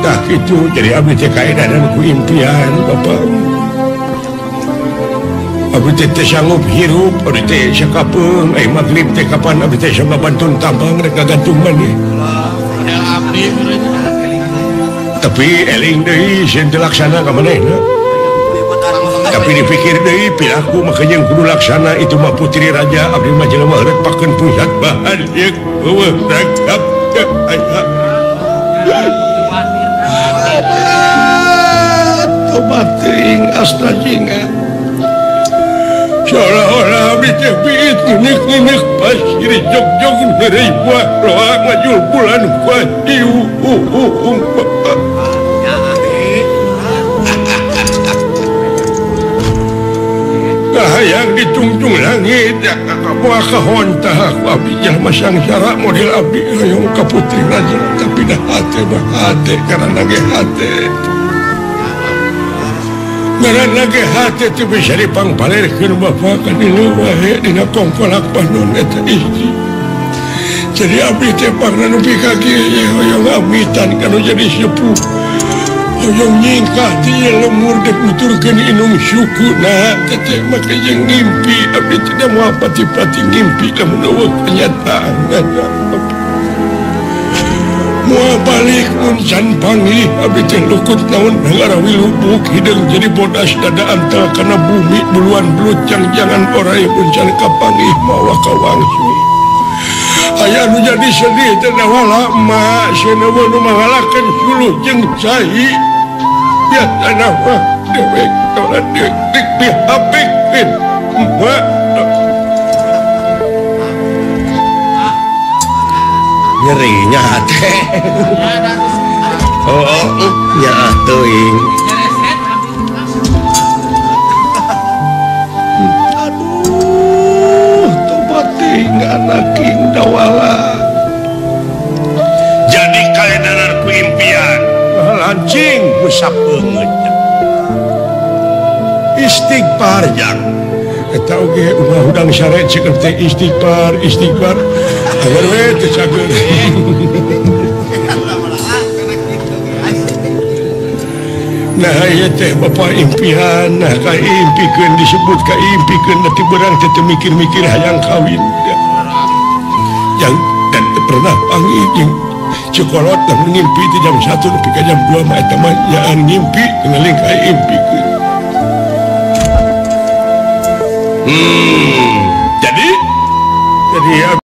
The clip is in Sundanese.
Tah kitu jadi abdi teh kaedanan ku impian Bapak. Abdi teh teu sanggup hirup, abdi teh sakapeung, ai magrib teh kapan abdi teh sababantun tambang rek ngagantung maneh. Tapi eling deui sieun teu laksana ka manehna. Tapi dipikir deui piraku mah jeung kudu laksana itu mah putri raja abdi mah jelema heureut pakeun pusat bahan ieu eueuh ragap teh aya. Tobat teuing asta jinga. Seolah-olah abdi teh biit nginik-nginik pasir jog-jog neureuy buah roa ngajul bulan kuahiu. Kahayang ditungtung langit buah kahontah aku abdi jelema sangsara model abdi hoyong ka putri raja tapi dah hate mah hate karena ge hate. Ngaranna ge hate teu bisa dipangpalerkeun bapa ka dieu wae dina kongkolak panon eta istri. Jadi abdi teh pangna nepi ka kieu hoyong amitan kana jadi sepuh. Hoyong nyingkah ti lemur dek nuturkeun inung suku nah teteh mah jeung ngimpi abdi teh moal pati-pati ngimpi lamun eueuh kenyataan. Moal balik mun can panggih abdi teh lukut naon ngarawi lubuk hideung jadi bodas dada antal kana bumi buluan belut jang-jangan oray mun can kapanggih mawa kawangsul. Aya nu jadi sedih teh wala emak sieun eueuh nu mangalakeun suluh jeung cai. Biasana mah dewek tolan deuk dihapikeun emak. Nyerinya teh. Oh, nya teuing. Aduh, tobat teuing anak king dawala. Jadi kaledanan ku impian lancing usap beungeut. Istighfar jang. Eta oge ulah hudang sare ceuk teh istighfar, istighfar. Agar we teu cager. Nah ieu teh bapa impian, nah kaimpikeun disebut kaimpikeun nanti beurang teh teu mikir-mikir hayang kawin. Yang dan teu pernah panggih jeung cekolot lamun ngimpi ti jam 1 nepi ka jam 2 mah eta mah nyaan ngimpi ngeling kaimpikeun. Jadi jadi